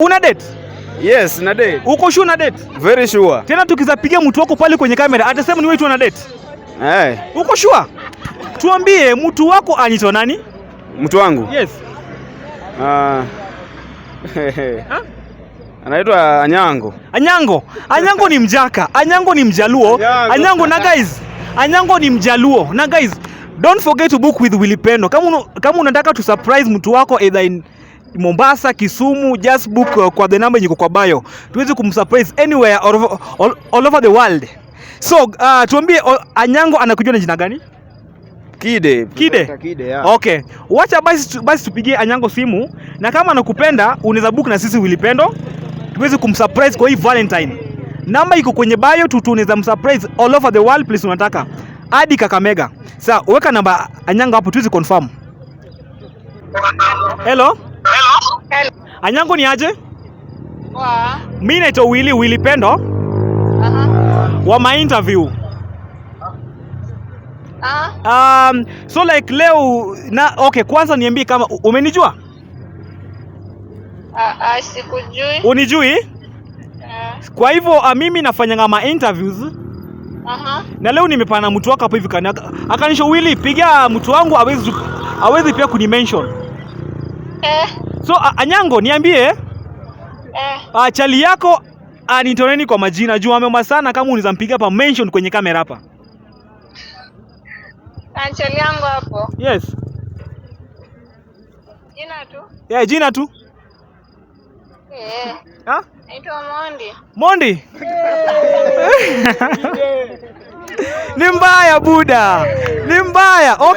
Una date? Yes, na date. Uko sure una date? Very sure. Tena tukizapigia mtu wako pale kwenye kamera atasema ni wewe tu una date. Eh, Uko sure? Tuambie mtu wako anaitwa nani? Mtu wangu. Yes. Ah. Ha? Anaitwa Anyango. Anyango. Anyango ni Mjaka. Anyango ni Mjaluo. Anyango. Anyango na guys. Anyango ni Mjaluo. Na guys, don't forget to book with Willy Pendo. Kama unataka to surprise mtu wako either in Mombasa, Kisumu, just book kwa the number yenye iko kwa bio. Tuweze kumsurprise anywhere all over the world. So, tuambie Anyango anakujua na jina gani? Kide. Kide? Kide, yeah. Okay. Wacha basi tupigie Anyango simu na kama anakupenda unaweza book na sisi Willy Pendo tuweze kumsurprise kwa hii Valentine. Namba iko kwenye bio tu, tunaweza msurprise all over the world place unataka. Hadi Kakamega. Sasa weka namba Anyango hapo tuweze confirm. Hello? Hello. Anyango, ni aje? Poa. Mimi naitwa Willy Pendo wa my interview. Ah. So like leo na okay, kwanza niambie kama umenijua? Ah, ah, sikujui. Unijui? Eh. Kwa hivyo mimi nafanyanga ma interviews na leo nimepana mtu wako hapo hivi kani akanisho, "Willy, piga mtu wangu, hawezi pia kunimention." Eh. So Anyango, niambie chali yako anitoneni kwa majina juu ameomba sana kama unaweza mpiga hapa mention kwenye kamera hapa. Chali yangu hapo. Yes. Jina tu. Yeah, jina tu. Eh. Ha? Naitwa Mondi. Mondi. Ni mbaya buda. Ni mbaya. Okay.